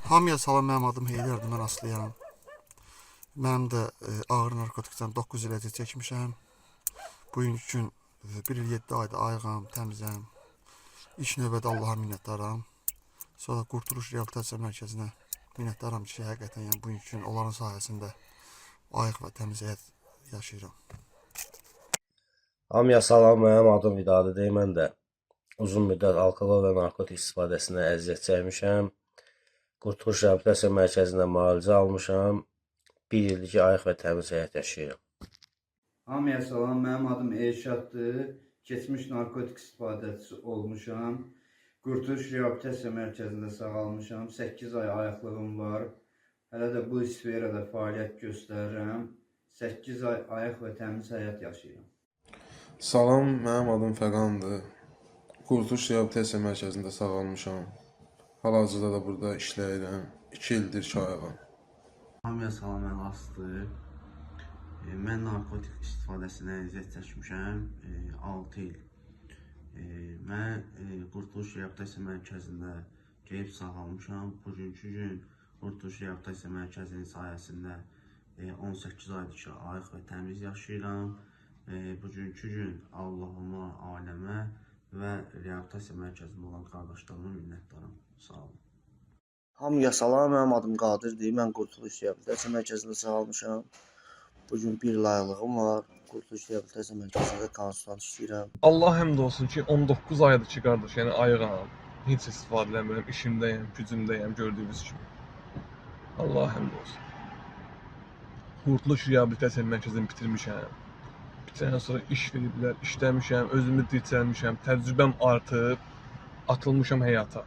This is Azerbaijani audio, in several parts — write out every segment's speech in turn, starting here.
Hamıya salam, mənim adım Heydərdir, mən Aslıyam. Mənim də ağır narkotikdən 9 il əziyyət çəkmişəm. Bugünkü gün 1 il 7 ayda ayığam, təmizəm. İlk növbədə Allaha minnətdaram. Sonra Qurtuluş Reabilitasiya Mərkəzinə minnətdaram ki, həqiqətən yəni bugünkü gün onların sayəsində ayıq və təmiz həyat yaşayıram. Hamıya salam, mənim adım Vidadıdır. Mən də uzun müddət alkoqol və narkotik istifadəsindən əziyyət çəkmişəm. Qurtuluş Reabilitasiya Mərkəzində müalicə almışam. Bir ildir ki, ayıq və təmiz həyat yaşayıram. Hamıya salam, mənim adım Elşaddır. Keçmiş narkotik istifadəçisi olmuşam. Qurtuluş Reabilitasiya Mərkəzində sağalmışam. 8 ay ayıqlığım var. Hələ də bu sferada fəaliyyət göstərirəm. 8 ay ayıq və təmiz həyat yaşayıram. Salam, mənim adım Fəqandır. Qurtuluş Reabilitasiya Mərkəzində sağalmışam. Hal-hazırda da burada işləyirəm. 2 ildir ki, ayığam. Hamıya salam, mən Aslı. Mən narkotik istifadəsindən əziyyət çəkmişəm 6 il. Mən Qurtuluş Reabilitasiya Mərkəzində gəlib sağalmışam. Bugünkü gün Qurtuluş Reabilitasiya Mərkəzinin sayəsində 18 aydır ki, ayıq və təmiz yaşayıram. Bugünkü gün Allahıma, ailəmə və reabilitasiya mərkəzində olan qardaşlarıma minnətdaram. Sağ olun. Hamıya salam, mənim adım Qadirdir. Mən Qurtuluş Reabilitasiya Mərkəzində sağalmışam. Bu gün bir il aylığım var. Qurtuluş Reabilitasiya Mərkəzində konsultant işləyirəm. Allah həmd olsun ki, 19 aydır ki, qardaş, yəni ayığam. Heç istifadə eləmirəm, işimdəyəm, gücümdəyəm, gördüyünüz kimi. Allah həmd olsun. Qurtuluş Reabilitasiya Mərkəzini bitirmişəm. Bitirəndən sonra iş veriblər, işləmişəm, özümü dirçəlmişəm, təcrübəm artıb, atılmışam həyata.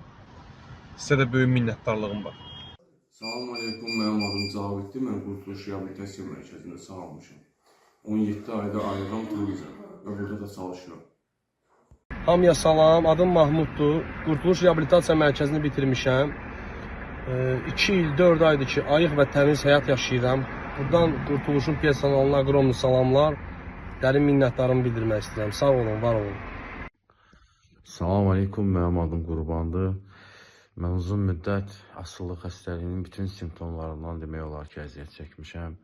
Sizə də böyük minnətdarlığım var. Salam aleykum, mənim adım Caviddir. Mən Qurtuluş Reabilitasiya Mərkəzində sağalmışam. 17 ayda ayığam, təmizəm və burada da çalışıram. Hamıya salam, adım Mahmuddur. Qurtuluş Reabilitasiya Mərkəzini bitirmişəm. 2 il 4 aydır ki, ayıq və təmiz həyat yaşayıram. Buradan Qurtuluşun personalına ogromlu salamlar. Dərin minnətdarımı bildirmək istəyirəm. Sağ olun, var olun. Salam aleykum, mənim adım Qurbandır. Mən uzun müddət asılılıq xəstəliyinin bütün simptomlarından demək olar ki, əziyyət çəkmişəm.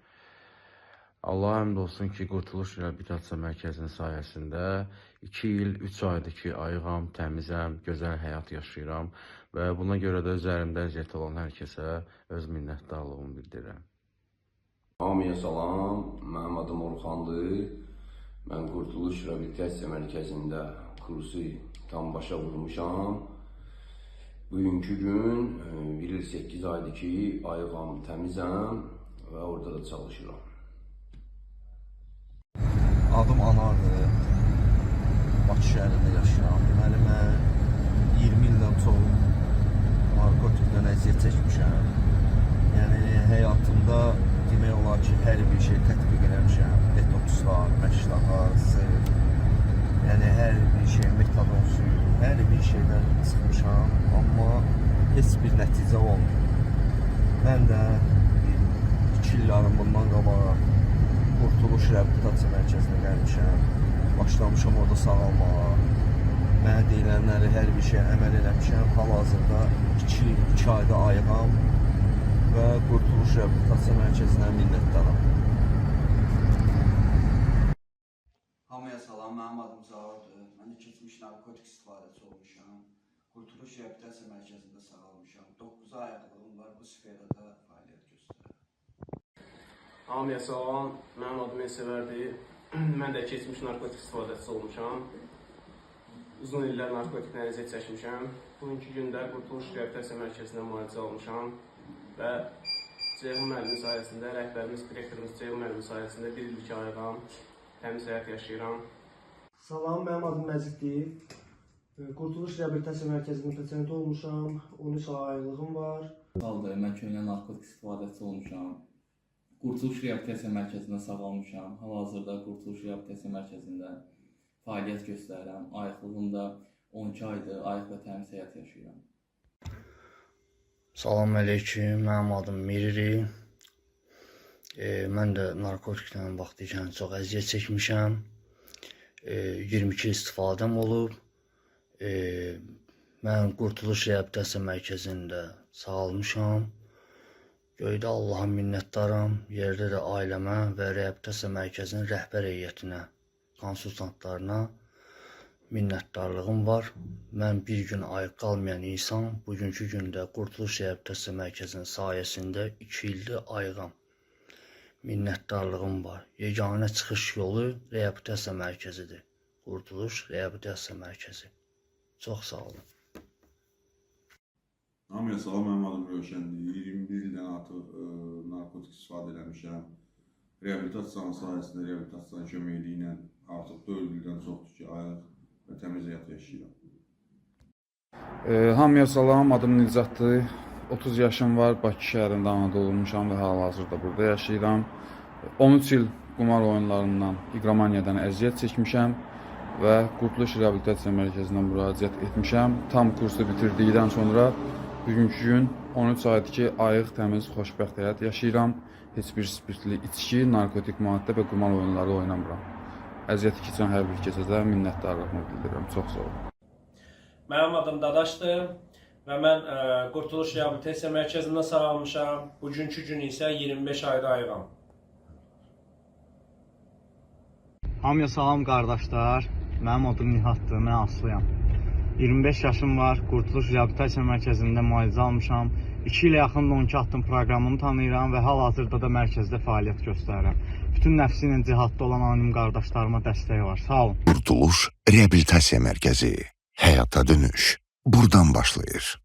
Allaha həmd olsun ki, Qurtuluş Reabilitasiya Mərkəzinin sayəsində 2 il 3 aydır ki, ayığam, təmizəm, gözəl həyat yaşayıram və buna görə də üzərimdə əziyyət olan hər kəsə öz minnətdarlığımı bildirirəm. Hamıya salam, mənim adım Orxandır. Mən Qurtuluş Reabilitasiya Mərkəzində kursu tam başa vurmuşam. Bugünkü gün 1 il 8 aydır ki, ayığam, təmizəm və orada da çalışıram. Adım Anardır. Bakı şəhərində yaşayıram. Deməli, mən 20 ildən çox narkotikdən əziyyət çəkmişəm. Yəni həyatımda demək olar ki, hər bir şey tətbiq eləmişəm. Detokslar, məşqlər, sırf. Yəni hər bir şey, metadon suyu, hər bir şeydən çıxmışam, amma heç bir nəticə olmayıb. Mən də bir 2 il yarım bundan qabağa Qurtuluş Reabilitasiya Mərkəzinə gəlmişəm. Başlamışam orada sağalmağa. Mənə deyilənləri hər bir şeyə əməl eləmişəm. Hal-hazırda 2 il 2 ayda ayığam və Qurtuluş Reabilitasiya Mərkəzinə minnətdaram. Hamıya salam, mənim adım Zaurdur. Mən də keçmiş narkotik istifadəçisi olmuşam. Qurtuluş Reabilitasiya Mərkəzində sağalmışam. 9 ay ayıqlığım var, bu sferada fəaliyyət göstərirəm. Hamıya salam, mənim adım Elsəvərdir. Mən də keçmiş narkotik istifadəçisi olmuşam. Uzun illər narkotikdən əziyyət çəkmişəm. Bugünkü gündə Qurtuluş Reabilitasiya Mərkəzində müalicə almışam və Ceyhun müəllimin sayəsində, rəhbərimiz, direktorumuz Ceyhun müəllimin sayəsində bir ildir ki, ayığam, təmiz həyat yaşayıram. Salam, mənim adım Məciddir. Qurtuluş Reabilitasiya Mərkəzinin pasiyenti olmuşam. 13 ay aylığım var. Saldır, mən köhnə narkotik istifadəçisi olmuşam. Qurtuluş Reabilitasiya Mərkəzində sağalmışam. Hal-hazırda Qurtuluş Reabilitasiya Mərkəzində fəaliyyət göstərirəm. Ayıqlığım da 12 aydır, ayıq və təmiz həyat yaşayıram. Salam əleykum, mənim adım Miriri. Mən də narkotikdən vaxtı ikən çox əziyyət çəkmişəm. 22 il istifadəm olub. Mən Qurtuluş Reabilitasiya Mərkəzində sağalmışam. Göydə Allaha minnətdaram, yerdə də ailəmə və reabilitasiya mərkəzinin rəhbər heyətinə, konsultantlarına minnətdarlığım var. Mən bir gün ayıq qalmayan insan bugünkü gündə Qurtuluş Reabilitasiya Mərkəzinin sayəsində 2 ildir ayığam. Minnətdarlığım var. Yeganə çıxış yolu reabilitasiya mərkəzidir. Qurtuluş Reabilitasiya Mərkəzi. Çox sağ olun. Hamıya salam, mənim adım Rövşəndir. 21 ildən artıq narkotik istifadə eləmişəm. Reabilitasiyanın sayəsində, reabilitasiyanın köməkliyi ilə artıq 4 ildən çoxdur ki, ayıq və təmiz həyat yaşayıram. Hamıya salam, adım Nicatdır. 30 yaşım var, Bakı şəhərində anadan olmuşam və hal-hazırda burada yaşayıram. 13 il qumar oyunlarından, iqromaniyadan əziyyət çəkmişəm və Qurtuluş Reabilitasiya Mərkəzinə müraciət etmişəm. Tam kursu bitirdikdən sonra bugünkü gün 13 aydır ki, ayıq, təmiz, xoşbəxt həyat yaşayıram. Heç bir spirtli içki, narkotik maddə və qumar oyunları oynamıram. Əziyyəti keçən hər bir keçəcə minnətdarlığımı bildirirəm. Çox sağ olun. Mənim adım Dadaşdır və mən Qurtuluş Reabilitasiya Mərkəzində sağalmışam. Bugünkü gün isə 25 ayda ayığam. Hamıya salam qardaşlar. Mənim adım Nihatdır, mən Aslıyam. 25 yaşım var. Qurtuluş Reabilitasiya Mərkəzində müalicə almışam. 2 ilə yaxın 12 addım proqramını tanıyıram və hal-hazırda da mərkəzdə fəaliyyət göstərirəm. Bütün nəfsi ilə cihadda olan anonim qardaşlarıma dəstək var. Sağ olun. Qurtuluş Reabilitasiya Mərkəzi. Həyata dönüş. Buradan başlayır.